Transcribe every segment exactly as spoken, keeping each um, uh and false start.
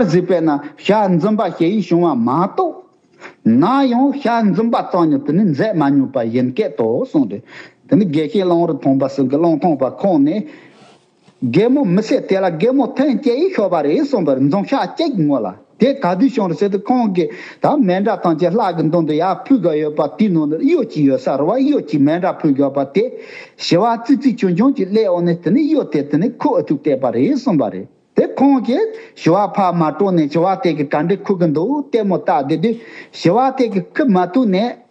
གཟིགས་པས་ན་ཞལ་འཛུམ་པ་ཞེ་ཡིས་བྱུང་བ་མ་གཏོགས། ནམ་ཡང་ཞལ་འཛུམ་པ་ཙམ་ཉིད་དེ་ནི་མཛད་མ་མྱོང་པ་ཡིན་སྐད་དོ་གསུངས་ཏེ། དེ་ནི་དགེ་བཤེས་གླང་རི་ཐང་པ་ཟེར་གི་གླང་ཐང་པ་ཁོང་ནས། རྒན་མོ་མི་སེར་དེ་ལ་རྒན་མོ་ཐན་སྐྱེ་ཡིས་ཤོག་པ་རེད་གསུངས་པར་འཛུམ་ཞལ་གཅིག་ངོ་ལ། དེ་ག་དུས་བྱུང་རེད་ཟེར་དུས་ཁོང་གིས་ད་མཎྜལ་ཐམས་ཅད་ལྷ་གི་མདུན་དུ་ཡར་ཕུལ་དགོས་ཡོད་པ་དེའི་ནང་དུ་གཡོ་གཅིག་ཡོད་ས་རེད་བ། གཡོ་གཅིག་མཎྜལ་ཕུལ་དགོས་པ་དེ་ཞི་བ་ཙི་ཙི་ཆུང་ཆུང་གཅིག་སླེབས་འོང་ནས་དེ་ནི་གཡོ་དེ་དེ་ནི་ཁོ་ཨ་ཐུག་བལྟས་པ་རེད་གསུངས་པ་རེད། དེ་ཁོང་གིས་ཞི་བ་ཕར་མ་དྲངས་ནས་ཞི་བ་དེ་གི་ག་འདྲ་ཁུག་གི་འདུག་ལྟད་མོ་ལྟ་བསྡད་དུས་ཞི་བ་དེ་གི་ཁུག་མ་ཐུབ་ནས།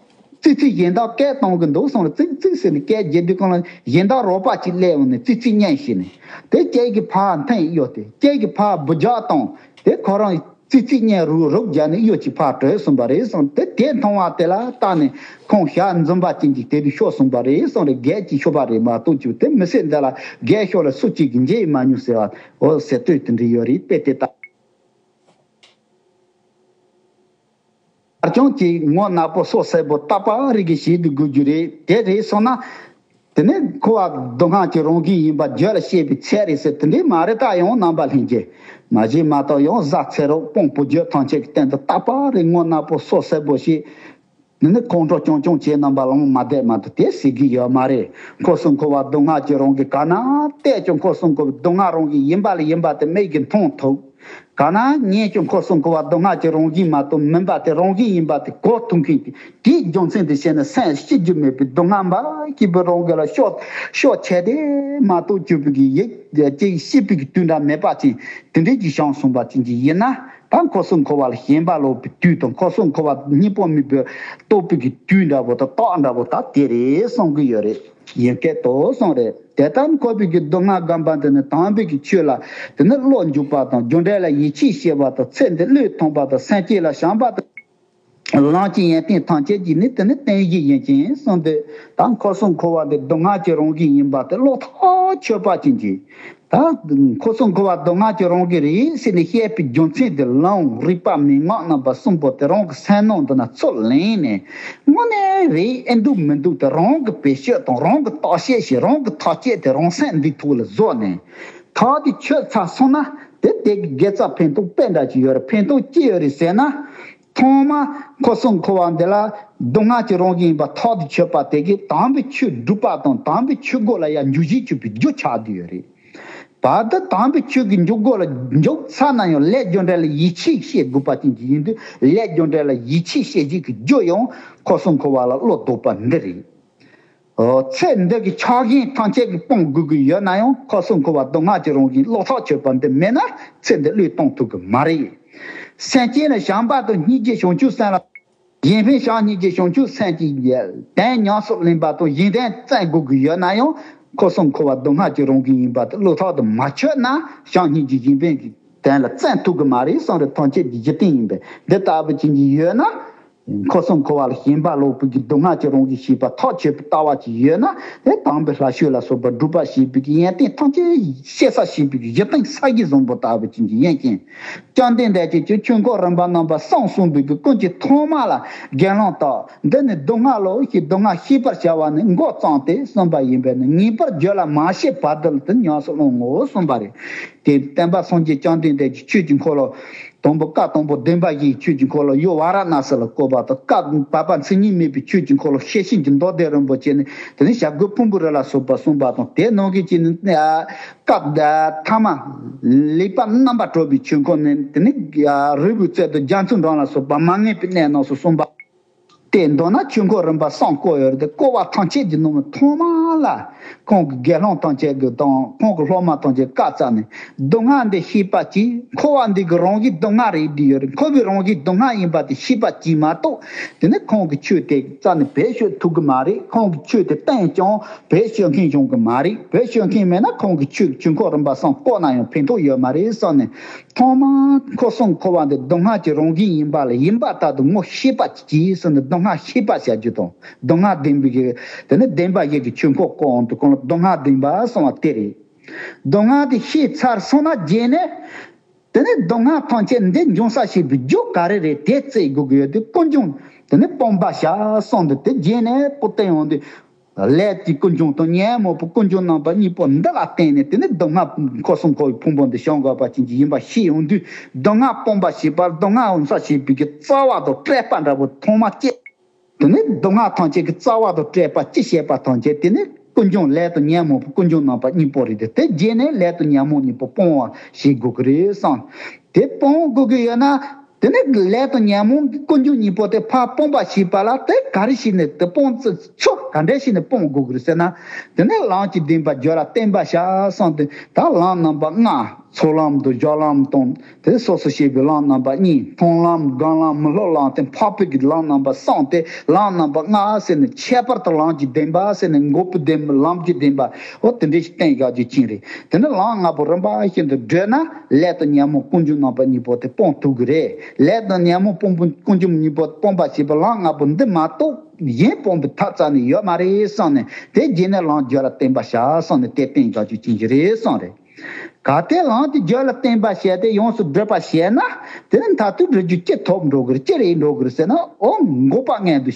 ཙི་ཙི་གཞན་དག་སྐད་གཏོང་གི་འདུག་གསུངས་ལ། ཙིག་ཙིག་ཟེར་ནས་སྐད་རྒྱག་དུས་གང་ལ་གཞན་དག་རོགས་པ་གཅིག་སླེབས་འོང་ནས་ཙིག་ཙིག་གཉིས་ཤིག་ནས། དེ་ཁྱེད་ཀྱི་ཕར་འཐེན་གཡོ་དེ་ཁྱེད་ཀྱི་ཕར་འབུ་རྒྱག་གཏོང་། དེ་ཁོ་རང་ཙིག་ཙིག་གཉིས་རུག་རུག་རྒྱག་ནས་གཡོ་གཅིག་ཕར་བྲོས་སོང་པ་རེད་གསུངས། དེ་དེ་མཐོང་བ་དེ་ལ་བལྟས་ནས་ཁོང་ཞལ་འཛུམ་པ་ཅན་གྱིས་དེ་དུས་ཤོར་སོང་པ་རེད་གསུངས་རེད། རྒས་ཀྱིས་ཤོར་བ་རེད་མ་གཏོགས་ཅིག་དེ་མི་སེར་འདི་ལ་རྒས་ཤོར་ལ་སུ་གཅིག་གིས་འཇལ་མ་མྱོང་ཟེར་བ། འོ་ཟེར་ལྟོས་དེ་འདྲ་ཡོད་རེད། དཔེ་དེ་ལྟ། ཨར་ཅང་གི་ངོ་ནག་པོ་སོ་སེར་པོ་རྟག་པ་རིག་གི་ཞིག་ཏུ་དགོས་རྒྱུ་རེད། དེ་རེད་སོང་ན། དེ་ནས་འཁོར་བ་སྡུག་བསྔལ་གྱི་རང་བཞིན་ཡིན་པ་རྒྱུད་ལ་སྐྱེས་པའི་ཚད་རེད་ཟེར། དེ་འདྲའི་མ་རེད་ད། ཡང་རྣམ་པ་ལྷན་སྐྱེས་མ་བྱས་མ་གཏོགས་ཡང་གཟའ་ཚེ་རབས་དཔང་པོ་རྒྱུད་ཐམས་ཅད་ཀྱི་སྟེང་དུ་རྟག་པ་རེད། ངོ་ནག་པོ་སོ་སེར་པོ་ཞིག་ནི་ནི་ཁོང་ཁྲོ་ཆུང་ཆུང་བྱས་རྣམ་པ་ལངས་མ་བསྡད་མ་གཏོགས་དེ་ཟེར་གི་ཡོད་མ་རེད། འཁོར་གསུམ་འཁོར་བ་སྡུག་བསྔལ་གྱི་རང་གི་ག་ན་བལྟས་ཀྱང་འཁོར་གསུམ་འཁོར་བའི་སྡུག་བསྔལ་རང་གི་ཡིན་པ་ལ་ཡིན་པ་དེ་མིག་གིས་མཐོང་ཐུབ། ག་ན་ཉན་ཀྱང་འཁོར་གསུམ་འཁོར་བ་སྡུག་བསྔལ་གྱི་རང་བཞིན་མ་གཏོགས་མིན་པ་དེ་རང་བཞིན་ཡིན་པ་དེ་གོ་ཐུབ་མཁན་དེ། དེའི་རྒྱུ་མཚན་དེ་བྱས་ནས་སེམས་སྐྱིད་རྒྱུ་མེད་པའི་སྡུག་བསྔལ་འབའ་ཞིག་པོ་རང་གི་ལ་ཤོག་ཤོག་བྱས་ཏེ་མ་གཏོགས་གྱུར་པའི་གི་ཡིད་ཅིག་ཤེས་པའི་གི་དུས་འདྲ་མེད་པ་ཅན་དེ་འདྲའི་གི་བྱང་སོང་པ་ཅན་གྱི་ཡིན་ན། ད་འཁོར་གསུམ་འཁོར་བ་ལ་ཞེན་པ་ལོག་པའི་དུས་དང་འཁོར་གསུམ་འཁོར་བ་གཉིས་པོ་མེད་པའི་རྟོགས་པའི་གི་དུས་འདྲ་པོ་དང་རྟགས་འདྲ་པོ་ད་དེ་རེད་གསུང་གི་ཡོད་རེད། ཡིན་སྐད་དོ་གསུང་རེད། དེ་ལྟར་འཁོར་བའི་གི་སྡུག་བསྔལ་རྒན་པ་འདི་ནི་དམ་པའི་གི་ཆོས་ལ་དེ་ནི་བློ་འཇུག་པ་དང་རྒྱུ་འབྲས་ལ་ཡིད་ཆེས་ཤེས་པ་དང་ཚེ་འདི་བློས་ཐོངས་པ་དང་སེམས་ཅན་ལ་བྱམས་པ་དང་། ལམ་གྱི་ཡོན་ཏན་ཐམས་ཅད་ཀྱི་ནི་དེ་ནི་བསྟན་བཞི་ཡིན་ཅིང་གསུངས་ཏེ། ད་འཁོར་གསུམ་འཁོར་བ་འདི་སྡུག་བསྔལ་གྱི་རང་བཞིན་ཡིན་པ་དེ་བློ་ཐག་ཆོད་པ་ཅན་གྱིས། ད་འཁོར་གསུམ་འཁོར་བ་སྡུག་བསྔལ་གྱི་རང་བཞིན་རེད་ཟེར་ནས་བཤད་པའི་རྒྱུ་མཚན་དེ་ལམ་རིགས་པ་མན་ངག་རྣམ་པ་གསུམ་པོ་དེ་རང་གི་སེམས་ནང་དུ་ན་ཚུར་ལེན་ནས། དངོས་གནས་རེད་ཨེ་འདུག་མི་འདུག་དེ་རང་གི་བེད་སྤྱོད་དང་རང་གི་བརྟག་དཔྱད་བྱས་རང་གི་ཐག་གཅོད་དེ་རང་སེམས་འདི་ཐོག་ལ་བཟོས་ནས། ཐག་དེ་ཆོད་ཚར་སོང་ན་དེ་དེ་གི་དགེ་རྩ་ཕན་ཐོགས་དཔེ་འདྲ་ཅིག་ཡོད་རེད། ཕན་ཐོགས་ཅི་ཡོད་རེད་ཟེར་ན། ཐོག་མ་འཁོར་གསུམ་འཁོར་བ་འདི་ལ་སྡུག་བསྔལ་གྱི་རང་བཞིན་ཡིན་པ་ཐག་དེ་ཆོད་པ་དེ་གིས་དམ་པའི་ཆོས་སྒྲུབ་པ་དང་དམ་པའི་ཆོས་སྒོ་ལ་ཡར་འཇུག་བྱེད་ཆོག་པའི་རྒྱུ་ཆགས་བསྡད་ཡོད་རེད། བར་དུ་དམ་པའི་ཆོས་ཀྱི་འཇུག་སྒོ་ལ་འཇུག་ཚར་ན་ཡང་ལས་རྒྱུ་འབྲས་ལ་ཡིད་ཆེས་བྱེད་དགོས་པ་ཅན་གྱི་ཡིན་དུས་ལས་རྒྱུ་འབྲས་ལ་ཡིད་ཆེས་བྱེད་བྱེད་ཀྱི་རྒྱུ་ཡང་འཁོར་གསུམ་འཁོར་བ་ལ་བློ་ལྡོག་པ་འདི་རེད། ཨོ། ཚེ་འདི་གི་ཆགས་ཞེན་ཐམས་ཅད་ཀྱིས་སྤོང་དགོས་ཀྱི་ཡོད་ན་ཡང་འཁོར་གསུམ་འཁོར་བ་སྡུག་བསྔལ་གྱི་རང་བཞིན་བློ་ཐག་ཆོད་པ་འདི་མེད་ན་ཚེ་འདི་བློས་གཏོང་ཐུབ་ཀྱི་མ་རེད། སེམས་ཅན་ལ་བྱམས་པ་དང་སྙིང་རྗེ་བྱང་ཆུབ་སེམས་ལ། གཞན་ཕན་བྱམས་སྙིང་རྗེ་བྱང་ཆུབ་སེམས་ཀྱི་དོན་ཉམས་སུ་ལེན་པ་དང་གཞན་དོན་བཙན་དགོས་ཀྱི་ཡོད་ན་ཡང་འཁོར་གསུམ་འཁོར་བ་སྡུག་བསྔལ་གྱི་རང་བཞིན་ཡིན་པ་དེ་བློ་ཐག་དེ་མ་ཆོད་ན་བྱམས་སྙིང་རྗེ་གཞན་ཕན་གྱི་དོན་ལ་བཙན་ཐུབ་ཀྱི་མ་རེད་གསུངས་རེད། ཐམས་ཅད་ཀྱི་གཞི་རྟེན་ཡིན་པས་འདི་ལྟ་བུ་ཅན་གྱི་ཡོད་ན། འཁོར་གསུམ་འཁོར་བ་ལ་ཞེན་པ་ལོག་པའི་གི་སྡུག་བསྔལ་གྱི་རང་བཞིན་ཤེས་པ་ཐག་ཆོད་པའི་ལྟ་བ་ཅིག་ཡོད་ན་དེ་དམ་པའི་ལྷ་ཆོས་ལ་སོགས་པ་སྒྲུབ་པ་ཞེས་པའི་གི་ཡོན་ཏན་ཐམས་ཅད་ཤེས་ས་ཞེས་པའི་གི་གཞི་རྟེན་ས་གཞི་བཟང་པོ་ལྟ་བུ་ཅན་གྱི་ཡོན་ཅན། བཅོམ་ལྡན་འདས་ཀྱིས་ཀྱང་ཆོས་འཁོར་རིམ་པ་རྣམ་པ་གསུམ་གསུངས་པའི་གི་ཀུན་གྱི་ཐོག་མ་ལ་དགེ་སློང་དག་འདི་ནི་སྡུག་བསྔལ་ལོ་ཞེས་སྡུག་བསྔལ་ཤེས་པར་བྱ་བ་ནི་མགོ་བརྩམས་ཏེ་གསུངས་པ་ཡིན་པས་ནི་ངེས་པར་རྒྱུད་ལ་མ་སྐྱེས་བར་དུ་ལ་དེ་ཉམས་སུ་བླང་ངོ་གསུངས་པ་རེད། དེ་སྟོན་པ་སངས་རྒྱས་བཅོམ་ལྡན་འདས་ཀྱིས་ཆོས་ཀྱི་འཁོར་ལོ། དང་པོ་བཀའ་དང་པོ་བདེན་པ་བཞིའི་ཆོས་ཀྱི་འཁོར་ལོ་ཡུལ་ཝཱ་ར་ཎ་སི་ལ་བསྐོར་བ་དང་བཀའ་བར་པ་མཚན་ཉིད་མེད་པའི་ཆོས་ཀྱི་འཁོར་ལོ་ཤེར་ཕྱིན་གྱི་མདོ་སྡེ་རིན་པོ་ཆེ་ནས་དེ་ནས་བྱ་རྒོད་ཕུང་པོའི་རི་ལ་སོགས་པ་གསུངས་པ་དང་དེ་ནང་གི་ཅིག་ནི་བཀའ་ཐ་མ་ལེགས་པར་རྣམ་པར་གྲོལ་བའི་ཆོས་འཁོར་ནས་དེ་ནས་རི་བོའི་རྩེ་དང་རྒྱ་མཚོའི་འགྲམ་ལ་སོགས་པ་མ་ངེས་པའི་གནས་རྣམས་སུ་གསུངས་པ། དེ་མདོར་ན་ཆོས་འཁོར་རིམ་པ་གསུམ་བསྐོར་ཡོད་རེད་དེ་བསྐོར་བ་ཐམས་ཅད་ཀྱི་ནང་ཐོག་མ་ལ་ཁོང་གི་དགེ་སློང་ཐམས་ཅད་ཀྱི་དང་ཁོང་གི་སློབ་མ་ཐམས་ཅད་བཀའ་སྩལ་ནས་སྡུག་བསྔལ་འདི་ཤེས་པར་གྱིས། འཁོར་བ་འདི་གི་རང་བཞིན་སྡུག་བསྔལ་རེད་བསྡད་ཡོད་རེད། འཁོར་བའི་རང་བཞིན་སྡུག་བསྔལ་ཡིན་པ་དེ་ཤེས་པར་གྱིས་མ་གཏོགས་དེ་ནི་ཁོང་གི་ཆོས་དེ་རྩ་ནས་བེད་སྤྱོད་ཐུབ་ཀྱི་མ་རེད། ཁོང་གི་ཆོས་དེ་བསྟན་ཀྱང་བེད་སྤྱོད་མཁན་བྱུང་གི་མ་རེད། བེད་སྤྱོད་མཁན་མེད་ན་ཁོང་གི་ཆོས་ཆོས་འཁོར་རིམ་པ་གསུམ་བསྐོར་ན་ཡང་ཕན་ཐོགས་ཡོད་མ་རེད་བསམ་ནས། ཐོག་མར་འཁོར་གསུམ་འཁོར་བ་འདི་སྡུག་བསྔལ་གྱི་རང་བཞིན་ཡིན་པ་ལ་ཡིན་པ་ལྟར་དུ་ངོ་ཤེས་པར་གྱིས་ཟེར་ནས་སྡུག་བསྔལ་ཤེས་པར་བྱ་རྒྱུ་དང་། སྡུག་བསྔལ་བདེན་པའི་གི་དེ་ནི་བདེན་པ་ཡི་གི་ཆོས་འཁོར་བསྐོར་འོང་དུས་ཁོང་ལ་སྡུག་བསྔལ་བདེན་པ་གསུངས་པ་དེ་རེད། སྡུག་བསྔལ་དེ་ཤེས་ཚར་སོང་ན་རྗེས་ནས་དེ་ནི་སྡུག་བསྔལ་ཐམས་ཅད་འདི་འབྱུང་ས་ཞེས་པའི་རྒྱུ་ག་རེ་རེད་དེ་བཙལ་དགོས་ཀྱི་ཡོད་དུས་ཀུན་འབྱུང་དེ་ནི་སྤོང་བར་བྱ་གསུངས་འདུག་དེ་རྗེས་ནས་པོ་བསྟན་འོང་དུས། ལས་ཀྱི་ཀུན་འབྱུང་དང་ཉོན་མོངས་པའི་ཀུན་འབྱུང་རྣམ་པ་གཉིས་པོ་འདི་ལ་བརྟེན་ནས་དེ་ནི་སྡུག་བསྔལ་འཁོར་གསུམ་འཁོར་བའི་ཕུང་པོ་འདི་བྱུང་དགོས་པ་ཅན་གྱི་ཡིན་པ་ཤེས་ཡོང་དུས། སྡུག་བསྔལ་སྤོང་བ་ཞེས་པ་སྡུག་བསྔལ་འོང་ས་བྱེད་པའི་གི་རྩ་བ་དང་བྲལ་བ་འདྲ་བོ་ཐོག་མ་སྐྱེ། དེ་ནི་སྡུག་བསྔལ་ཐམས་ཅད་ཀྱི་རྩ་བ་དང་བྲལ་བ་ཅི་བྱེད་པ་ཐམས་ཅད་དེ་ནི་ཀུན་འབྱུང་ལས་དང་ཉོན་མོངས་པའི་ཀུན་འབྱུང་རྣམ་པ་གཉིས་པོ་རེད་དེ། དེ་རྗེས་ནས་ལས་དང་ཉོན་མོངས་གཉིས་པོ་སྤོང་བ་ཞིག་དགོས་ཀྱི་རེད་བསམ། དེ་སྤོང་དགོས་ཀྱི་ཡོད་ན། དེ་ནི་ལས་དང་ཉོན་མོངས་ཀྱི་ཀུན་འབྱུང་གཉིས་པོ་དེ་ཕར་སྤོང་བ་ཞེས་པ་ལ་དེ་ག་རེ་བྱས་ནས་དེ་སྤོང་ཚུལ་ཆོ་ག་འདྲ་བྱས་ནས་སྤོང་དགོས་ཀྱི་རེད་ཟེར་ན། དེ་ནི་ལམ་གྱི་བདེན་པ་རྒྱུད་ལ་བརྟེན་པར་བྱ་གསུངས་ཏེ། ད་ལམ་རྣམ་པ་ལྔ། ཚོགས་ལམ་དང་སྦྱོར་ལམ་དང་དེ་སོ་སོ་སྐྱེ་བོའི་ལམ་རྣམ་པ་གཉིས། མཐོང་ལམ་སྒོམ་ལམ་མི་སློབ་ལམ་སྟེ་འཕགས་པའི་གི་ལམ་རྣམ་པ་གསུམ་སྟེ། ལམ་རྣམ་པ་ལྔ་ཟེར་ནས་ཁྱད་པར་དུ་ལམ་གྱི་བདེན་པ་ཟེར་ནས་འགོག་པའི་བདེན་པ་ལམ་གྱི་བདེན་པ་འོ་དེ་འདྲ་ཞིག་བསྟན་བཞག་རྒྱུ་ཅན་རེད། དེ་ནི་ལམ་ལྔ་པོ་རིམ་པ་བཞིན་དུ་བགྲོད་ན་ལས་དང་ཉོན་མོངས་ཀུན་འབྱུང་རྣམ་པ་གཉིས་པོ་དེ་སྤོང་ཐུབ་ཀྱི་རེད། ལས་དང་ཉོན་མོངས་སྤོང་བ་ཀུན་འབྱུང་གཉིས་པོ་སྤོང་བ་ཞེས་པ་ལམ་ལྔ་པོ་འདི་མ་གཏོགས་གཞན་སྤོང་བའི་ཐབས་རྩ་ནས་ཡོད་མ་རེད་བསམ་ནས། དེ་རྗེས་ནས་ལམ་རྒྱུད་ལ་བརྟེན་པར་བྱ་གསུངས་ནས་དེ་བསྟན་བཞག་རྒྱུ་ཅན་ཞིག་རེད་བསམ་རེད། གལ་ཏེ་ལམ་དེ་རྒྱུད་ལ་བརྟེན་པར་བྱས་ཏེ་ཡོངས་སུ་བགྲོད་པར་བྱས་ན། དེ་ནི་མཐར་ཐུག་འགྲོ་རྒྱུ་ཅི་ཐོབ་འགྲོ་གི་རེད། ཅི་རེད་འགྲོ་གི་རེད་ཟེར་ན། འོ་འགོག་པ་མངོན་དུ།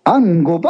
ཨ་འགོག་པ།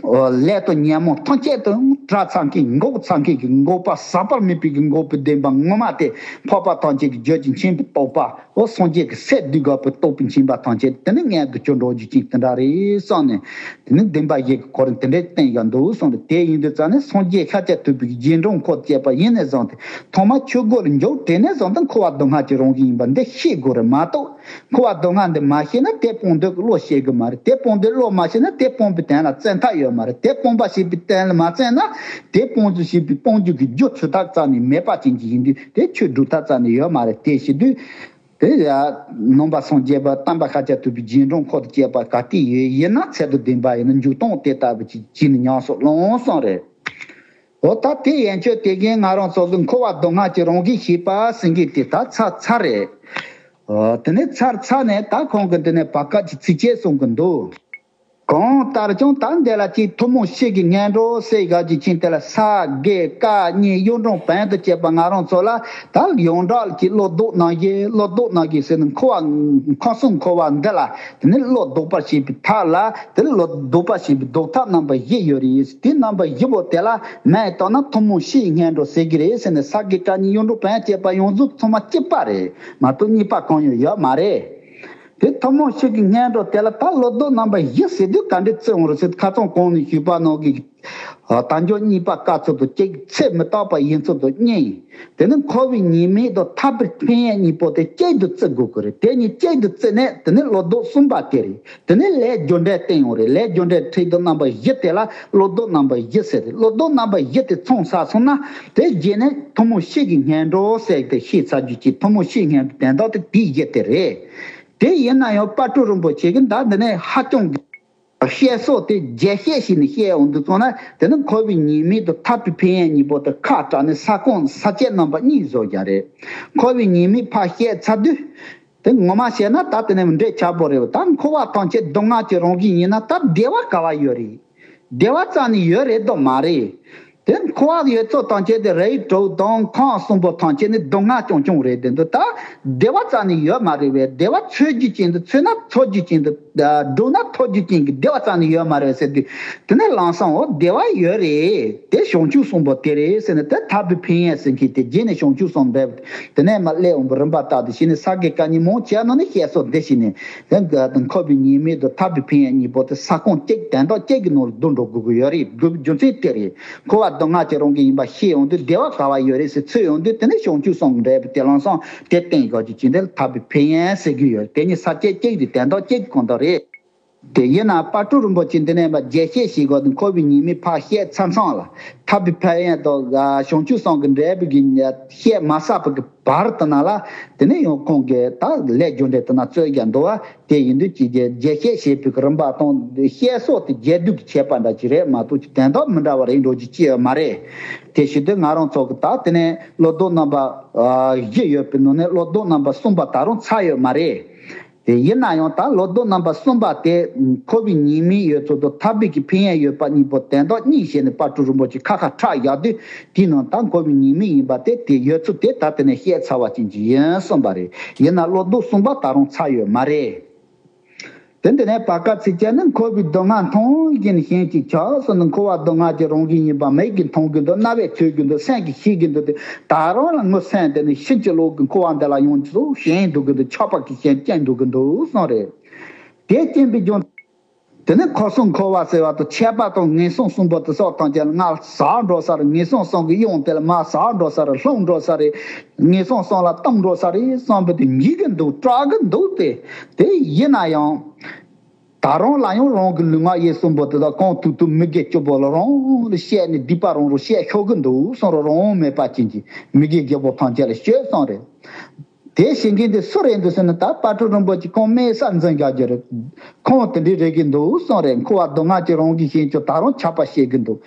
འོ་ལས་དང་ཉོན་མོངས་ཐམས་ཅད་དུ་བྲལ་ཚར་མཁན། འགོག་ཚར་མཁན་གྱི་འགོག་པ་ཟག་པར་མེད་པའི་གི་འགོག་པའི་བདེན་པ་ངོ་མ་དེ། འཕགས་པ་ཐམས་ཅད་ཀྱི་རྒྱུད་ཀྱི་མཁྱེན་པའི་རྟོགས་པ། འོ་སངས་རྒྱས་ཀྱི་སྲས་འདི་ག་པའི་རྟོགས་པའི་མཁྱེན་པ་ཐམས་ཅད་དེ་ནི་མངོན་དུ་གྱུར་འགྲོ་རྒྱུ་ཅན་དེ་འདྲ་རེད་བསམ་ནས། དེ་ནི་བདེན་པ་བཞི་གི་སྐོར་དེ་འདྲ་བསྟན་ཡང་འདུག་གསུངས་ཏེ། དེ་ཡིན་དུས་ཙང་ནས་སངས་རྒྱས་ཤཱཀྱ་ཐུབ་པའི་རྗེས་འབྲང་འཁོར་བཅས་པ་ཡིན་ནས་བཟུང་སྟེ་ཐོག་མར་ཆོས་སྒོ་ལ་འཇུག་དེ་ནས་བཟུང་སྟེ་འཁོར་བ་སྡུག་བསྔལ་གྱི་རང་བཞིན་ཡིན་པ་འདི་ཤེས་དགོས་རེད་མ་གཏོགས། འཁོར་བ་སྡུག་བསྔལ་འདི་མ་ཤེས་ན་དེ་སྤོང་འདོད་ཀྱི་བློ་སྐྱེ་གི་མ་རེད། དེ་སྤོང་འདོད་བློ་མ་སྐྱེས་ན་དེ་སྤོང་བའི་དོན་ལ་བཙན་ཐབས་ཡོད་མ་རེད། དེ་སྤོང་བ་ཞེས་པའི་དོན་ལ་མ་བཙན་ན་དེ་སྤོང་ཚུལ་ཞེས་པའི་སྤོང་རྒྱུ་གི་རྒྱུ་ཚོད་ཐབས་རྩ་ནས་མེད་པ་ཅན་གྱི་ཡིན་དུས་དེ་ཆོས་སྒྲུབ་ཐབས་རྩ་ནས་ཡོད་མ་རེད། དེ་བྱེད་དུས། དེ་ཡང་ནང་པ་སངས་རྒྱས་པ་དམ་པ་ཤཱཀྱ་ཐུབ་པའི་རྗེས་འབྲང་འཁོར་དང་བཅས་པ་ག་དུས་ཡོད་ཡིན་ན་ཚད་དང་ལྡན་པ་ཡིན་ན་འཇུག་སྟངས་དེ་ལྟ་བུ་ཅིག་བྱས་ནས་ཉམས་སུ་བླང་གསུངས་རེད། འོ་ད་དེ་ཡན་ཆོད་དེ་བཞིན་ང་རང་ཚོ་གི་འཁོར་བ་སྡུག་བསྔལ་གྱི་རང་བཞིན་ཤེས་པ་ཟེར་མཁན་དེ་ད་ཚར་ཚར་རེད། འོ་དེ་ནས་ཚར་ཚར་ནས་ད་ཁོང་གིས་འདི་ནས་བར་སྐབས་ཀྱི་ཚིགས་བཅད་གསུང་གི་འདུག་གང་ལྟར་ཀྱང་ད་འདི་ལ་ཅིག་ཐུན་མོང་སྤྱི་གི་སྔོན་འགྲོ་ཟེར་ཡག་གི་ཅིག་དེ་ལ་ས་དགེ་བཀའ་རྙིང་གཡུང་དྲུང་བོན་དུ་བཅས་པ་ང་རང་ཚོ་ལ་ད་ཡོངས་གྲགས་ཀྱི་བློ་ལྡོག་རྣམ་བཞི། བློ་ལྡོག་རྣམ་བཞི་ཟེར་ན་འཁོར་བ་ཁམས་གསུམ་འཁོར་བ་འདི་ལ་དེ་ནི་བློ་ལྡོག་པར་བྱེད་པའི་ཐབས་ལ་དེ་བློ་ལྡོག་པར་བྱེད་པའི་ལྡོག་ཐབས་རྣམ་པ་བཞི་ཡོད་རེད། དེ་རྣམ་པ་བཞི་པོ་དེ་ལ་མིང་བཏགས་ན་ཐུན་མོང་སྤྱིའི་སྔོན་འགྲོ་ཟེར་གི་རེད་ཟེར་ནས། ས་དགེ་བཀའ་རྙིང་གཡུང་དྲུང་བོན་བཅས་པ་ཡོངས་རྫོགས་ཚང་མ་གཅིག་པ་རེད་མ་གཏོགས་གཉིས་པ་གང་ཡང་ཡོད་མ་རེད། དེ་ཐུན་མོང་སྤྱི་གི་སྔོན་འགྲོ་དེ་ལ་ད་བློ་ལྡོག་རྣམ་པ་བཞི་ཟེར་དུས་ག་འདྲ་བརྩི་འོང་རེད་ཟེར། ཁ་སང་གོང་ནས་ཞུས་པ་ནང་གི་དལ་འབྱོར་རྙེད་པ་དཀའ་ཚུལ་དང་གཅིག་ཚེ་མི་རྟག་པ་ཡིན་ཚུལ་དང་གཉིས། དེ་ནི་འཁོར་བའི་ཉེས་དམིགས་དང་ཐར་པའི་ཕན་ཡོན་གཉིས་པོ་དེ་གཅིག་ཏུ་བརྩི་དགོས་ཀྱི་རེད། དེ་གཉིས་གཅིག་ཏུ་བརྩིས་ནས་དེ་ནི་བློ་ལྡོག་གསུམ་པ་དེ་རེད། དེ་ནི་ལས་རྒྱུ་འབྲས་བསྟན་ཡོང་རེད། ལས་རྒྱུ་འབྲས་འཁྲུལ་སྡོམ་རྣམ་པ་བཞི་དེ་ལ་བློ་ལྡོག་རྣམ་པ་བཞི་ཟེར་རེད། བློ་ལྡོག་རྣམ་པ་བཞི་དེ་ཚང་ཚར་སོང་ན་དེ་རྗེས་ནས་ཐུན་མོང་སྤྱི་གི་སྔོན་འགྲོ་ཟེར་དེ་ཤེས་ཚར་རྒྱུ་ཅིག་ཐུན་མོང་སྤྱིའི་སྔོན་འགྲོ་དོན་དག་དེ་དེའི་བཞི་དེ་རེད། དེ་ཡིན་ན་ཡང་དཔལ་སྤྲུལ་རིན་པོ་ཆེ་གིས་ད་འདི་ནས་ཧ་ཅང་གི་བཤད་སྲོལ་དེ་རྒྱས་བཤད་བྱས་ནས་བཤད་འོང་དུས་ཙང་ན། དེ་ནི་འཁོར་བའི་ཉེས་དམིགས་དང་ཐར་པའི་ཕན་ཡོན་གཉིས་པོ་དེ་ཁ་བྲལ་ནས་ས་ཁོངས་ས་བཅད་རྣམ་པ་གཉིས་བཟོ་རྒྱུ་རེད། འཁོར་བའི་ཉེས་དམིགས་ཕར་བཤད་ཚར་དུས། དེ་ངོ་མ་བཤད་ན་ད་དེ་ནས་འབྲས་ཆགས་པོ་རེད། ད་འཁོར་བ་ཐམས་ཅད་སྡུག་བསྔལ་གྱི་རང་བཞིན་ཡིན་ན་ད་བདེ་བ་ག་བ་ཡོད་རེད། བདེ་བ་རྩ་ནས་ཡོད་རེད་དོ་མ་རེད། དེ་འཁོར་བ་ཡོད་ཚད་ཐམས་ཅད་དེ་རིགས་དྲུག་དང་ཁམས་གསུམ་པོ་ཐམས་ཅད་ནི་སྡུག་བསྔལ་རྐྱང་རྐྱང་རེད། དེ་འདུག་ད་བདེ་བ་རྩ་ནས་ཡོད་མ་རེད་པས། བདེ་བ་འཚོལ་རྒྱུ་ཅན་དུ་འཚོལ་ན་འཚོལ་རྒྱུ་ཅན་དུ། སྒྲུབ་ན་ཐོབ་རྒྱུ་ཅན་གྱི་བདེ་བ་རྩ་ནས་ཡོད་མ་རེད་ཟེར་དུས། དེ་ནས་ལམ་སང་འོ་བདེ་བ་ཡོད་རེད། དེ་བྱང་ཆུབ་གསུམ་པོ་དེ་རེད་ཟེར་ནས། དེ་ཐར་པའི་ཕན་ཡོན་ཟེར་མཁན་དེ་རྗེས་ནས་བྱང་ཆུབ་གསུམ་འདྲ་དེ་ནས་མར་སླེབས་འོང་བའི་རིམ་པ་ལྟར་དུ་བྱས་ནས། ས་དགེ་བཀའ་རྙིང་མང་ཆེ་བ་ནང་ནས་བཤད་སྲོལ་འདི་བྱས་ནས། དེ་འཁོར་བའི་ཉེས་དམིགས་དང་ཐར་པའི་ཕན་ཡོན་གཉིས་པོ་དེ་ས་ཁོངས་གཅིག་དོན་དག་གཅིག་གི་ནང་ལ་བསྡུ་འགྲོ་དགོས་ཀྱི་ཡོད་རེད། དགོས་པའི་རྒྱུ་མཚན་དེ་རེད། འཁོར་བ་སྡུག་བསྔལ་གྱི་རང་བཞིན་ཡིན་པ་ཤེས་ཡོང་དུས་བདེ་བ་ག་བ་ཡོད་རེད་ཟེར་འཚོལ་ཡོང་དུས། དེ་ནས་བྱང་ཆུབ་གསུམ་འདྲ་དེ་ལམ་སང་དེ་བསྟན་དགོས་ཀྱི་ཅི་འདྲ་ལ་ཐར་པའི་ཕན་ཡོན་ཟེར་གྱི་ཡོད། དེ་གཉིས་ས་བཅད་གཅིག་རེད། དོན་དག་གཅིག་གི་གང་ལྟར་རེད། དེ་ཡིན་ན་དཔལ་སྤྲུལ་རིན་པོ་ཆེ་འདི་ནས་མར་རྒྱས་བཤད་བྱེད་དགོས་དུས། འཁོར་བའི་ཉེས་དམིགས་ཕར་བཤད་ཚར་ཚར་ལ། ཐར་པའི་ཕན་ཡོན་དང་བྱང་ཆུབ་གསུམ་གྱི་འབྲས་བུ་གི་བཤད་མ་ཚར་བའི་བར་དུ་ན་ལ། དེ་ནས་ཡང་ཁོང་གིས་ད་ལས་རྒྱུ་འབྲས་དེ་ན་རྩོད་རྒྱག་འདུག་པ། དེ་ཡིན་དུས་ཀྱི་རྒྱས་བཤད་བྱེད་པའི་རིམ་པ་དང་བཤད་སྲོལ་དེ་རྒྱས་བསྡུས་ཀྱི་ཁྱད་པར་འདྲ་ཅིག་རེད་མ་གཏོགས་ཀྱི་དོན་དག་མི་འདྲ་བ་རེད་འགྲོ་རྒྱུ་ཅི་ཡོད་མ་རེད། དེ་བྱེད་དུས་ང་རང་ཚོ་གི་ད་དེ་ནས་བློ་ལྡོག་རྣམ་པ་བཞི་ཡོད་པའི་ནང་ནས་བློ་ལྡོག་རྣམ་པ་གསུམ་པ་ད་རུང་ཚར་ཡོད་མ་རེད། དེ་ཡིན་ན་ཡང་ད་བློ་ལྡོག་རྣམ་པ་གསུམ་པ་དེ་འཁོར་བའི་ཉེས་དམིགས་ཡོད་ཚུལ་དང་ཐར་པའི་གི་ཕན་ཡོན་ཡོད་པ་གཉིས་པོ་དོན་དག་གཉིས་བྱས་ནས་དཔལ་སྤྲུལ་རིན་པོ་ཆེ་ཁ་ཁ་ཁྲག་བཞག་དུས། དེའི་ནང་ད་འཁོར་བའི་ཉེས་དམིགས་ཡིན་པ་དེ་དེ་ཡོད་ཚུལ་དེ་ད་དེ་ནས་བཤད་ཚར་བ་ཅན་གྱི་ཡིན་གསུངས་པ་རེད། ཡིན་ན་བློ་ལྡོག་གསུམ་པ་ད་རུང་ཚར་ཡོད་མ་རེད། དེ་འདི་ནས་བར་སྐབས་ཚིགས་བཅད་ནི། འཁོར་བའི་སྡུག་བསྔལ་མཐོང་བའི་རྐྱེན་ཞེན་གྱིས་ཁྱབ་གསུངས་ནས། འཁོར་བ་སྡུག་བསྔལ་གྱི་རང་བཞིན་ཡིན་པ་མིག་གིས་མཐོང་གི་འདུག། རྣ་བས་ཐོས་ཀྱི་འདུག། སེམས་ཀྱིས་ཤེས་ཀྱི་འདུག། དེ་ད་རུང་ལ་ངོ་སེམས་དེ་ནི་ཕྱིན་ཅི་ལོག་གི་འཁོར་བ་འདི་ལ་ཡོངས་སུ་ཞེན་འདུག་གི་འདུག། ཆགས་པ་གི་རྐྱེན་སྐྱེས་འདུག་གི་འདུག་གསུངས་རེད། དེ་སྐྱེས་པའི་རྒྱུ། དེ་ནི་འཁོར་གསུམ་འཁོར་བ་ཟེར་བ་དང་། ཆད་པ་དང་ངན་སོང་གསུམ་པོ་དེ་སོགས་ཐམས་ཅད་ལ་ང་ཟག་འགྲོ་ས་རེད། ངན་སོང་གསུམ་གྱི་གཡང་དེ་ལ་མར་ཟག་འགྲོ་ས་རེད། ལྷུང་འགྲོ་ས་རེད། ངན་སོང་གསུམ་ལ་གཏོང་འགྲོ་ས་རེད་བསམ་པ་དེ་འཇིགས་ཀྱི་འདུག། སྐྲག་གི་འདུག། དེ་དེ་ཡིན་ན་ཡང་། ད་རུང་ལ་ཡང་རང་གི་ལུས་ངག་ཡིད་གསུམ་པོ་དེ་དག་གང་ཐུབ་ཐུབ་མི་དགེ་བཅུ་པོ་ལ་རང་ལ་བཤད་ནས། སྡིག་པ་རང་རང་བཤད་ཤོར་གི་འདུག་གསུངས་རོགས། རང་དབང་མེད་པ་ཅན་གྱི་མི་དགེ་བརྒྱད་པོ་ཐམས་ཅད་ལ་ཤོད་གསུངས་རེད། དེ་བཤད་མཁན་དེ་སུ་རེད་འདུག་ཟེར་ན། ད་དཔལ་སྤྲུལ་རིན་པོ་ཆེ་ཁོང་སྨན་གསར་འཛིན་རྒྱག་རྒྱུ་རེད། ཁོང་དེ་འདྲའི་རེད་གི་འདུག་གསུངས་རེད། འཁོར་བ་སྡུག་བསྔལ་གྱི་རང་བཞིན་ཞེན་ཁྱོད་ད་རུང་ཆགས་པ་བཤད་གི་འདུག།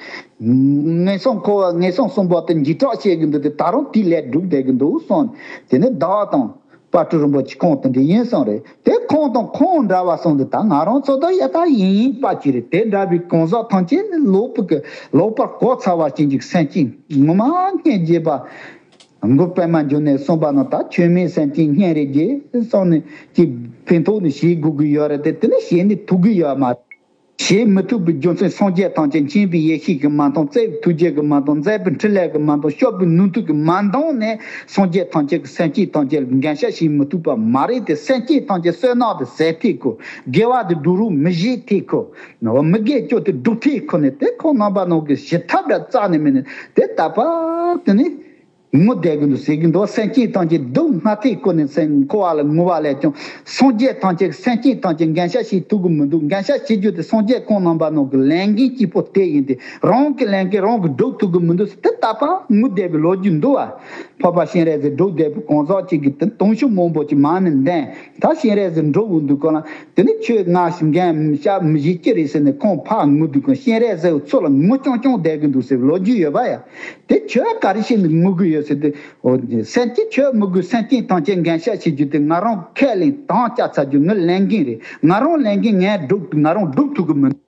ངན་སོང་འཁོར་བ་ངན་སོང་གསུམ་པོ་དེ་འཇིགས་སྐྲག་བཤད་གི་འདུག། དེ་ད་རུང་དེའི་ལས་སྒྲུབ་བསྡད་གི་འདུག་གསུངས། དེ་ནས་བདག་དང་དཔལ་སྤྲུལ་རིན་པོ་ཆེ་ཁོང་དེ་འདྲ་ཡིན་གསུངས་རེད། དེ་ཁོང་དང་ཁོང་འདྲ་བ་གསུམ་དེ་ད་ང་རང་ཚོ་དང་ཡ་ད་ཡིན་ཡིན་པ་ཅིག་རེད། དེ་འདྲ་བའི་གང་ཟག་ཐམས་ཅད་ནི་ལོག་པ་གི་ལོག་པར་གོ་ཚར་བ་ཅན་གྱི་སེམས་ཅན་ངོ་མ་སྙིང་རྗེ་བ། མགོན་པདྨ་འབྱུང་གནས་གསུངས་པ་ནང་ད་ཆོས་མིན་སེམས་ཅན་སྙིང་རེ་རྗེ་གསུངས་ནས་ཀྱི་ཕན་ཐོགས་ནས་བྱེད་དགོས་ཀྱི་ཡོད་རེད་དེ། དེ་ནི་བྱེད་ནས་ཐུབ་ཀྱི་ཡོད་མ་རེད། བྱེད་མི་ཐུབ་པའི་རྒྱུ་མཚན་སངས་རྒྱས་ཐམས་ཅད་མཁྱེན་པའི་ཡེ་ཤེས་ཀྱིས་མ་མཐོང་། བརྩེ་བའི་ཐུགས་རྗེ་གིས་མ་མཐོང་། མཛད་པའི་འཕྲིན་ལས་ཀྱིས་མ་མཐོང་། སྐྱོབ་པའི་ནུས་མཐུ་གིས་མ་མཐོང་ནས་སངས་རྒྱས་ཐམས་ཅད་ཀྱིས་སེམས་ཅན་ཐམས་ཅད་ལ་འགན་བཞག་བྱེད་མི་ཐུབ་པ་མ་རེད་དེ། སེམས་ཅན་ཐམས་ཅད་བསོད་ནམས་དེ་ཟད་ཐེབས་ཁོ། དགེ་བ་དེ་སྒྲུབ་རོགས་མི་བྱེད་ཐེབས་ཁོ། མི་དགེ་བཅུ་དེ་སྒྲུབ་ཐེབས་ཁོ་ནས་དེ་ཁོང་རྣམ་པ་ནང་གི་ཞི་ཐབས་ར་རྩ་ནས་མེད་ནས་དེ་ད་པ་དེ་ནི། ངུ་བསྡད་ཀྱི་འདུག་ཟེར་གྱི་འདུག། སེམས་ཅན་ཐམས་ཅད་སྡུག་བསྔལ་ཐེབས་ཁོ་ནས་སེམས་འཁོར་བ་ལ་ངུ་བ་ལས་ཀྱང་སངས་རྒྱས་ཐམས་ཅད་སེམས་ཅན་ཐམས་ཅད་འགན་བཞག་བྱེད་ཐུབ་ཀྱི་མི་འདུག། འགན་བཞག་བྱེད་རྒྱུ་དེ་སངས་རྒྱས་ཁོང་རྣམ་པ་ནང་གི་ལས་འགན་གཅིག་པོ་དེ་ཡིན་ཏེ། རང་གི་ལས་འགན་རང་གིས་སྒྲུབ་ཐུབ་ཀྱི་མི་འདུག་ཟེར་དེ་ད་པ་ངུ་བསྡད་པའི་ལོ་རྒྱུས་འདུག་བ། འཕགས་པ་སྤྱན་རས་གཟིགས་སྒྲུབ་བསྡད་པའི་གང་ཟག་ཅིག་གིས་དེ་དུང་ཕྱུར་མང་པོ་ཅིག་མར་ནས་འདོན། ད་སྤྱན་རས་གཟིགས་འགྲོ་འོང་དུས་སྐབས་ལ་དེ་ནི་ཁྱོད་ང་ཞིག་འགན་བཞག་མི་བྱེད་ཀྱི་རེད་ཟེར་ནས་ཁོང་ཕར་ངུ་དུས་སྐབས་སྤྱན་རས་གཟིགས་ཚུར་ལ་ངུ་ཀྱང་ཀྱང་བསྡད་ཀྱི་འདུག་ཟེར་བའི་ལོ་རྒྱུས་ཡོད་པ་ཡ། དེ་ཁྱོད་ག་རེ་བྱས་ནས་ངུ་གི་ཡོད་ཟེར་དུས། འོ་སེམས་ཀྱི་ཁྱོད་ངུ་དགོས། སེམས་ཅན་ཐམས་ཅད་འགན་བཞག་བྱེད་རྒྱུ་དེ་ང་རང་ཁས་ལེན་དམ་བཅའ་ཚར་རྒྱུ་ངའི་ལས་འགན་རེད། ང་རང་ལས་འགན་ངས་སྒྲུབ་ང་རང་སྒྲུབ་ཐུབ་གི་མི་འདུག།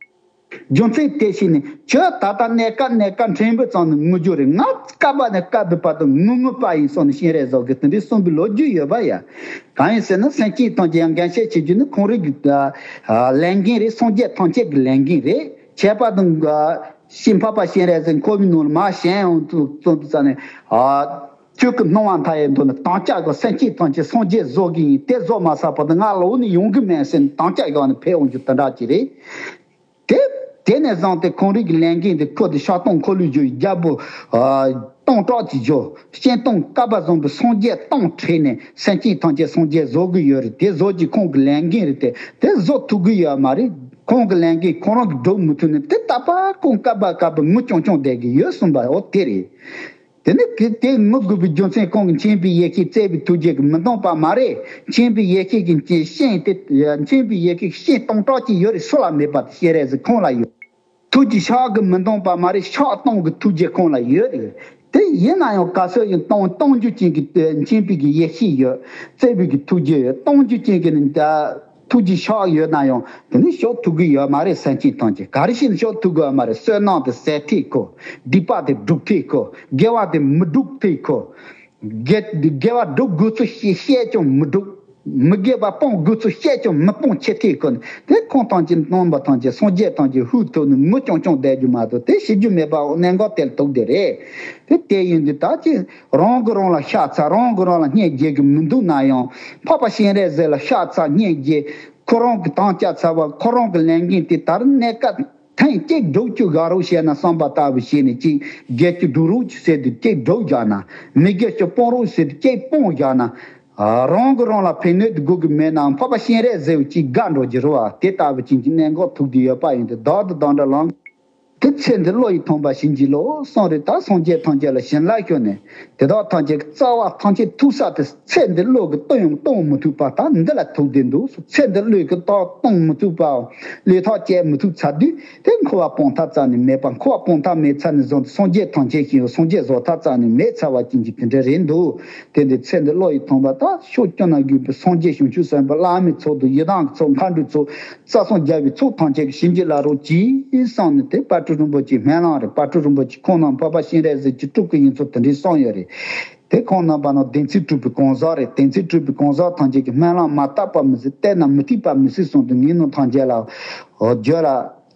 རྒྱུ་མཚན་དེ་བྱས་ནས་ཁྱོད་ད་ལྟ་གནས་སྐབས་གནས་སྐབས་ཕྲན་བུ་ཙམ་ནས་ངུ་རྒྱུ་རེད། ང་སྐབས་ནས་སྐབས་བར་དུ་ངུ་ངུ་པ་ཡིན་གསུངས་ནས་སྤྱན་རས་གཟིགས་ཀྱིས་དེ་འདྲའི་གསུངས་པའི་ལོ་རྒྱུས་ཡོད་པ་ཡ། གང་ཡིན་ཟེར་ན་སེམས་ཅན་ཐམས་ཅད་ཡང་འགན་བཞེས་བྱེད་རྒྱུ་ནི་ཁོང་རང་གི་ལས་འགན་རེད། སངས་རྒྱས་ཐམས་ཅད་ཀྱི་ལས་འགན་རེད། ཁྱད་པར་དུ་ཤི་འཕགས་པ་སྤྱན་རས་གཟིགས་འཁོར་བའི་ནང་ལ་མར་ཞེན་ཡོང་དུས་ཙམ་དུ་ཙམ་ནས། ཁྱོད་ཀྱི་སྣང་བ་མཐའ་ཡས་མདོ་ནས་དམ་བཅའ་གི་སེམས་ཅན་ཐམས་ཅད་སངས་རྒྱས་བཟོ་གི་ཡིན། དེ་བཟོ་མ་ཚར་བར་དུ་ང་ལོག་ནས་ཡོང་གི་མེད་ཟེར་ནས་དམ་བཅའ་བཞག་ནས་ཕེབས་འོང་རྒྱུ་དེ་འདྲ་ཅིག་རེད། དེ་དེ་ནས་བཟུང་སྟེ་ཁོང་རང་གི་ལས་འགན་དེ་ཁུར་ཏེ་ཤར་སྟོང་འཁོར་ལོས་སྒྱུར་བའི་རྒྱལ་པོ་སྟོང་ཕྲག་གཅིག་སྒྱུར། སྤྱན་སྟོང་བསྐལ་པ་བཟུང་བའི་སངས་རྒྱས་སྟོང་ཁྲིད་ནས་སེམས་ཅན་ཐམས་ཅད་སངས་རྒྱས་བཟོ་གི་ཡོད་རེད། དེ་བཟོ་རྒྱུ་ཁོང་གི་ལས་འགན་རེད་དེ། དེ་བཟོ་ཐུབ་གི་ཡོད་མ་རེད། ཁོང་གི་ལས་འགན་ཁོང་རང་གིས་སྒྲུབ་མི་ཐུབ་ནས་དེ་ད་པ་ཁོང་བསྐལ་པ་བསྐལ་པ་ངུ་ཀྱང་ཀྱང་བསྡད་ཀྱི་ཡོད་གསུངས་པ་འོ་དེ་རེད། དེ་ནི་གི་དེ་ངུ་དགོས་པའི་རྒྱུ་མཚན་ཁོང་གི་མཁྱེན་པའི་ཡེ་ཤེས་བརྩེ་བའི་ཐུགས་རྗེ་གིས་མི་འདང་པ་མ་རེད། མཁྱེན་པའི་ཡེ་ཤེས་ཀྱི་སྤྱན་དེ་མཁྱེན་པའི་ཡེ་ཤེས་སྤྱན་སྟོང་ཕྲག་གཅིག་ཡོད་རེད། སུ་ལ་མེད་པ་དེ་སྤྱན་རས་གཟིགས་ཁོང་ལ་ཡོད། ཐུགས་ཀྱི་ཤགས་ཀྱིས་མི་འདང་པ་མ་རེད། ཤགས་སྟོང་གི་ཐུགས་རྗེ་ཁོང་ལ་ཡོད་རེད། དེ་ཡིན་ན་ཡང་ག་ཚོད་ཡིན་སྟོང་སྟོང་རྒྱུ་ཅན་གྱི་མཁྱེན་པའི་གི་ཡེ་ཤེས་ཡོད། བརྩེ་བའི་གི་ཐུགས་རྗེ་ཡོད། སྟོང་རྒྱུ་ཅན་གྱི་ནི་ད། ཐུགས་ཀྱི་ཤགས་ཡོད་ན་ཡང་དེ་ནི་ཤོར་ཐུབ་ཀྱི་ཡོད་མ་རེད། སེམས་ཅན་ཐམས་ཅད་ག་རེ་བྱས་ནས་ཤོར་ཐུབ་ཀྱི་ཡོད་མ་རེད། བསོད་ནམས་དེ་ཟད་ཐེབས་ཁོ། སྡིག་པ་དེ་སྒྲུབ་ཐེབས་ཁོ། དགེ་བ་དེ་མི་སྒྲུབ་ཐེབས་ཁོ། དགེ་དགེ་བ་སྒྲུབ་དགོས་ཚུལ་ཤེས་བཤད་ཀྱང་མི་སྒྲུབ། མི་དགེ་བ་སྤོང་དགོས་ཚུལ་བཤད་ཀྱང་མི་སྤོང་བྱེད་ཐེབས་ཁོ་ནི་དེ་ཁོང་ཐམས་ཅད་རྣམ་པ་ཐམས་ཅད་སངས་རྒྱས་ཐམས་ཅད་ཧུད་ཐུབ་ནས་ངུ་ཀྱང་ཀྱང་བསྡད་རྒྱུ་མ་གཏོགས་དེ་བྱེད་རྒྱུ་མེད་པ་གནད་འགག་དེ་ལ་ཐུག་བསྡད་རེད། དེ་དེ་ཡིན་དུས་ད་ཅི། རང་གིས་རང་ལ་ཤ་ཚ། རང་གིས་རང་ལ་སྙིང་རྗེ་གི་མི་འདུག་ན་ཡང་། འཕགས་པ་སྤྱན་རས་གཟིགས་ལ་ཤ་ཚ་སྙིང་རྗེ། ཁོ་རང་གིས་དམ་བཅའ་ཚར་བ་ཁོ་རང་གི་ལས་འགན་དེ་ལྟར་གནས་སྐབས་ཐེངས་གཅིག་སྒྲུབ་བཅུག་དགའ་རོགས་བྱས་ན་བསམ་པ་ལྟ་བུ་བྱས་ནས་གཅིག་དགེ་བཅུ་སྒྲུབ་རོགས་ཟེར་དུས་གཅིག་སྒྲུབ་བཞག་ན། མི་དགེ་བཅུ་སྤོང་རོགས་ཟེར་དུས་གཅིག་སྤོང་བཞག་ན། རང་གིས་རང་ལ་ཕན་གནོད་དགོས་ཀྱི་མེད་ནའང་འཕགས་པ་སྤྱན་རས་གཟིགས་ཀྱིས་དགའ་འགྲོ་རྒྱུ་རེད་བ། དེ་ལྟ་བུ་ཅན་གྱི་གནད་འགག་ཐུག་བསྡད་ཡོད་པ་ཡིན་དུས་བདག་ཏུ་བདག་འདྲ་ལམ། དེ་ཚེ་འདི་བློ་ཡིས་ཐོངས་པ་བྱིན་གྱིས་རློབས་གསུངས་རེད། ད་སངས་རྒྱས་ཐམས་ཅད་ལ་བྱིན་རླབས་ཞུགས་ནས་དེ་དག་ཐམས་ཅད་ཀྱི་རྩ་བ་ཐམས་ཅད་ཐུག་ས་དེ་ཚེ་འདི་བློ་གིས་གཏོང་ཡང་གཏོང་མི་ཐུབ་པ་ད་འདི་ལ་ཐུག་བསྡད་འདུག། ཚེ་འདི་བློ་གིས་ད་གཏོང་མི་ཐུབ་པའམ་བློས་ཐག་བཅད་མི་ཐུབ་ཚར་དུས་དེ་འཁོར་བ་སྤང་ཐབས་རྩ་ནས་མེད་པ། འཁོར་བ་སྤང་ཐབས་མེད་ཚར་ནས་བཟུང་སྟེ་སངས་རྒྱས་ཐམས་ཅད་ཞིག་ཡང་སངས་རྒྱས་བཟོ་ཐབས་རྩ་ནས་མེད་ཚར་བ་ཅན་གྱི་དེ་འདྲ་རེད་འདུག། དེ་འདི་ཚེ་འདི་བློ་ཡིས་ཐོངས་པ་ད་ཕྱོགས་བཅུ་ན་བཞུགས་པའི་སངས་རྒྱས་བྱང་ཆུབ་སེམས་དཔའ་བླ་མའི་ཚོགས་དང་ཡི་དམ་གྱི་ཚོགས་མཁའ་འགྲོའི་ཚོགས་རྩ་གསུམ་རྒྱལ་བའི་ཚོགས་ཐམས་ཅད་ཀྱིས་བྱིན་གྱིས་བརླབ་རོགས་གྱིས་གསུངས་ནས་དེ་དཔལ་སྤྲུལ་རིན་པོ་ཆེའི་སྨོན་ལམ་རེད། དཔལ་སྤྲུལ་རིན་པོ་ཆེ་ཁོང་རྣམས་འཕགས་པ་སྤྱན་རས་གཟིགས་ཀྱི་སྤྲུལ་སྐུ་ཡིན་ཚུལ་དེ་འདྲའི་གསུངས་ཡོད་རེད། དེ་ཁོང་རྣམ་པ་ནི་བདེན་ཚིག་གྲུབ་པའི་གང་ཟག་རེད། བདེན་ཚིག་གྲུབ་པའི་གང་ཟག་ཐམས་ཅད་ཀྱིས་སྨོན་ལམ་མ་བཏབ་པ་མི་སྲིད། བཏབ་ན་མི་ཐེག་པ་མི་སྲིད་གསུངས་ཏེ། ངས་ནི་ཐམས་ཅད་ལ་བརྗོད་ལ་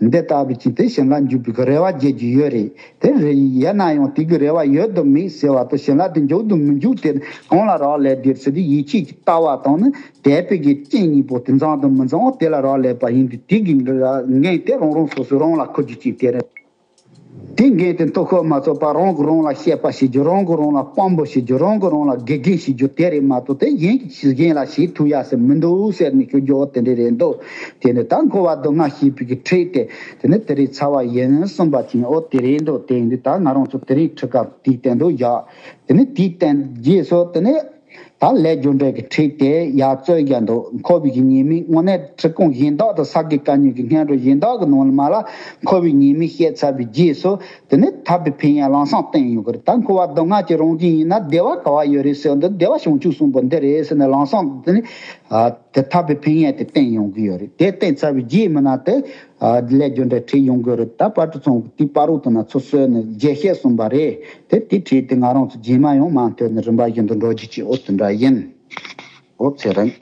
འདི་ལྟ་བུའི་ཅིག་དེ་བྱིན་རླབས་འཇུག་པའི་གི་རེ་བ་རྒྱག་རྒྱུ་ཡོད་རེད། དེ་རེད། ཡིན་ན་ཡང་དེ་གི་རེ་བ་ཡོད་དམ་མེད་ཟེར་བ་དང་། བྱིན་རླབས་དེ་འཇུག་དམ་མི་འཇུག་དེ་གང་ལ་རག་ལས་དེ་ཟེར་དུས། ཡིད་ཆེས་ཀྱི་ལྟ་བ་དང་ནི་དད་པའི་གི་སྤྱན་གཉིས་པོ་དེ་འཛོམས་དང་མི་འཛོམས་དེ་ལ་རག་ལས་པ་ཡིན་དུས། དེ་གི་འགན་དེ་རང་རང་སོ་སོ་རང་ལ་འཁུར་རྒྱུ་ཅིག་དེ་རེད། དེ་འགན་དེ་མཐོ་ཤོས་མ་ཚོར་བར། རང་གིས་རང་ལ་བཤད་པ་བྱེད་རྒྱུ། རང་གིས་རང་ལ་དཔང་པོ་བྱེད་རྒྱུ། རང་གིས་རང་ལ་དགེ་རྒན་བྱེད་རྒྱུ་དེ་རེད་མ་གཏོགས། དེ་གཞན་གྱིས་གཞན་ལ་བྱེད་ཐུབ་ཡ་ཟེར་མི་འདུག་ཟེར་ནས་ཞུ་རྒྱུ་དེ་འདྲ་རེད་འདུག་དེ་ནི་ད་འཁོར་བ་སྡུག་བསྔལ་ཞེས་པའི་གི་ཁྲིད་དེ། དེ་ནི་དེ་རིང་ཚར་བ་ཡིན་གསུངས་པ་ཅིག་འོ་དེ་རེད་འདུག་དེ་ཡིན་དུས་ད་ང་རང་ཚོ་དེ་རིང་ཁྲིད་སྐབས་དེའི་སྟེང་དུ་བཞག་དེ་ནི་དེའི་སྟེང་རྗེས་སུ་དེ་ནི། ད་ལས་རྒྱུ་འབྲས་ཀྱི་ཁྲིད་དེ་ཡར་རྩོད་རྒྱག་འདུག་འཁོར་བའི་གི་ཉེས་དམིགས་དངོས་གནས་ཁྲིད་ཁུངས་གཞན་དག་དང་། ས་དགེ་བཀའ་རྙིང་གི་སྔོན་འགྲོ་གཞན་དག་གི་ནང་ལ་མ་ལ་འཁོར་བའི་ཉེས་དམིགས་བཤད་ཚར་བའི་རྗེས་སུ། དེ་ནི་ཐར་པའི་ཕན་ཡོན་ལམ་སང་བསྟན་ཡོང་གི་རེད། ད་འཁོར་བ་སྡུག་བསྔལ་གྱི་རང་བཞིན་ཡིན་ན་བདེ་བ་ག་བ་ཡོད་རེད་ཟེར་འདུག་བདེ་བ་བྱང་ཆུབ་གསུམ་པོ་འདི་རེད་ཟེར་ནས་ལམ་སང་དེ་ནི་ཨ་དེ་ཐར་པའི་ཕན་ཡོན་དེ་བསྟན་ཡོང་གི་ཡོད་རེད། དེ་བསྟན་ཚར་བའི་རྗེས་མིན་ན་དེ། ཨ་ལས་རྒྱུ་འབྲས་ཁྲིད་ཡོང་དགོས་རེད། ད་བར་དུ་སོང་གི་དེའི་བར་དུ་ན་ཚུར་གསོལ་ནས་རྒྱས་བཤད་གསུངས་པ་རེད། དེ་དེ་ཁྲིད་དེ་ང་རང་ཚོ་རྗེས་མ་ཡང་མ་མཐུད་ནས་རིམ་པ་བཞིན་དུ་འགྲོ་རྒྱུ་ཅིག་འོ་དེ་འདྲ་ཡིན། འོ་ཚེ་རིང་།